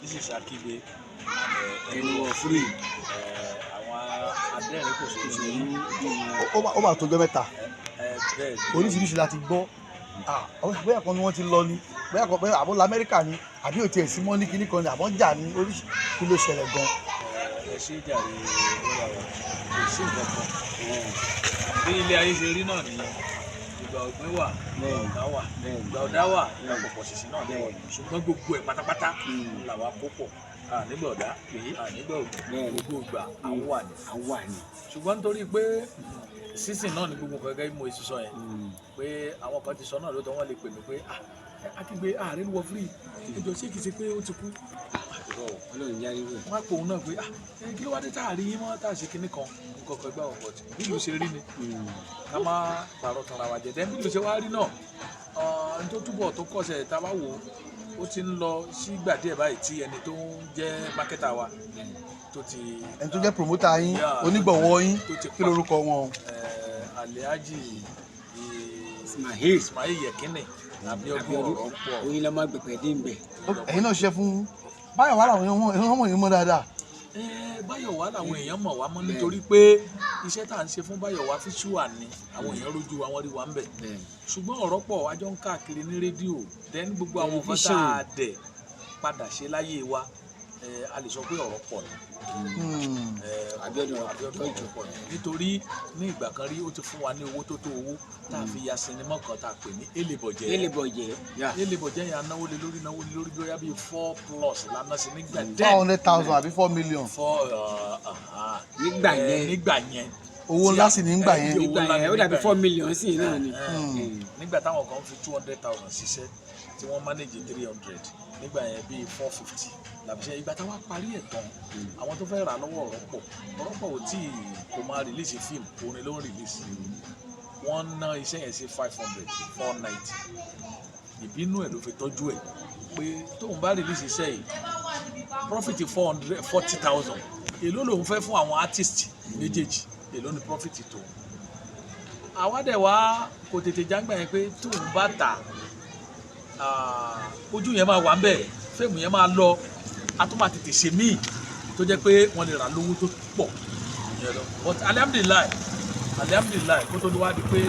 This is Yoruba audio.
This is Akigbe. Ẹnu wọ free. Àwọn adẹ́rìn kò sóṣèlú. Ó máa tó ọjọ́ 3. Bẹ́ẹ̀ ni. Oríṣiríṣi la ti gbọ́. Ah, bóyá kan ni wọ́n ti lọ ni, bóyá kan, bóyá àbó lamẹ́ríkà ni, àbí ò tiẹ̀ sí mọ́ ní kinní kan ni, àbọ̀ ń jà ní oríṣi. Kí ló ṣẹlẹ̀ gan? Ẹ ṣe jàre lọ́wọ́ wa, kò sí nǹkan kan. Bí ilé ayé ṣe rí náà nìyẹn. Ìgbà ọ̀gbìn wà, ìgbà ọ̀dá wà, ìgbà ọ̀dá wà, ìgbà pọ̀pọ̀ ṣìṣì náà wà. Ṣùgbọ́n gbogbo ẹ̀ pátápátá làwa kó pọ̀. À nígbà ọ̀dá, à nígbà ọ̀gbìn, gbogbo ìgbà àwọn wà ní. Àwọn wà ní. Ṣùgbọ́n nítorí pé sísìn náà ni gbogbo nǹkan, gẹ́gẹ́ bí mo ṣe sọ yẹn pé àwọn kan ti sọ náà lóòótọ́, wọ́n lè pè mí pé, "Ah, Akígbe, ààrẹ ló wọ free ẹjọ́, ṣé kìí ṣe pé ó ti kú?" Irọ́ o. Ọlọ́run jáde wẹ̀. Wọ́n á pò òun náà pé, "Ah, kí ló wá dé tá a rí yín mọ́, tá a ṣe kinní kan nǹkan kan?" Gbà ọ̀pọ̀ tí bí ìlú ṣe rí ni, ká má parọ́ tanra wa jẹ. Dẹ́n bí ìlú ṣe wá rí náà, n tó túbọ̀ tó kọ̀ṣẹ̀ tá a bá wò ó, ó ti ń lọ sí ìgbà díẹ̀ báyìí tí ẹni tó ń jẹ́ marketer wa tó ti Ẹni tó jẹ́ promoter yín, onígbọ̀wọ́ yín, tó ti kí lorúkọ wọn o? Alhaji Ismail. Ismail Yekini Abiodun. Ọ̀rọ̀ pọ̀. Oyin lọ́mọ gbẹ̀pẹ̀ dín bẹ̀. Ẹ̀yin náà ṣiṣẹ́ fún Báyọ̀ wà láwọn èèyàn mọ̀ yín mọ́ dáadáa. Báyọ̀wá làwọn èèyàn mọ̀ wá mọ́, nítorí pé iṣẹ́ tá à ń ṣe fún Báyọ̀wá fíṣùà ni àwọn èèyàn rójú wa, wọ́n rí wa ń bẹ̀. Ṣùgbọ́n ọ̀rọ̀ pọ̀, àjọ ń káàkiri ní rédíò, then gbogbo àwọn nǹkan tá a dẹ̀ padà ṣe láyé wa, a lè sọ pé ọ̀rọ̀ pọ̀ ni. Abíọ́dún. Abíọ́dún ọ̀rọ̀ pọ̀ ni, nítorí ní ìgbà kan rí, ó ti fún wa ní owó tó tó owó tá a fi ya sinimá kan tá a pè ní Elébọ̀jẹ́. Elébọ̀jẹ́. Elébọ̀jẹ́ yẹn, a náwó lé lórí, náwó lé lórí, bóyá bíi four plus la ná sí nígbà four ten hundred thousand àbí 4 million? Four. Nígbà yẹn. Nígbà yẹn. Owó ńlá sì ní gbà yẹn. Owó Nígbà ńlá yẹn ni ó dàbí nígbà 4 million sí náà ni. Nígbà táwọn kan fi 200,000 ṣiṣẹ́ tí wọ́n manage 300 nígbà yẹn, bíi 450 làbí ṣe. Ìgbà táwa parí ẹ̀ tán, àwọn tó fẹ́ rà lọ́wọ́ ọ̀rọ̀ pọ̀, ọ̀rọ̀ pọ̀ ò tí kò máa release fíìmù, orin ló ń release. Wọ́n ná iṣẹ́ yẹn sí 500, 490. Ìbínú ẹ̀ ló fi tọ́jú ẹ̀ pé tóun bá release iṣẹ́ yìí, profit 440,000, èló lòun fẹ́ fún àwọn artist méjèèjì? Èló ni profit tó? Àwa dẹ̀ wá kò tètè jágbà yẹn pé tóun bá tà, ojú yẹn máa wà ń bẹ̀, fíìmù yẹn máa lọ, a tún máa tètè ṣe míì tó jẹ́ pé wọ́n lè rà lówó tó pọ̀ yẹn lọ. But alhamdulillahi, alhamdulillahi, kó tó wá di pé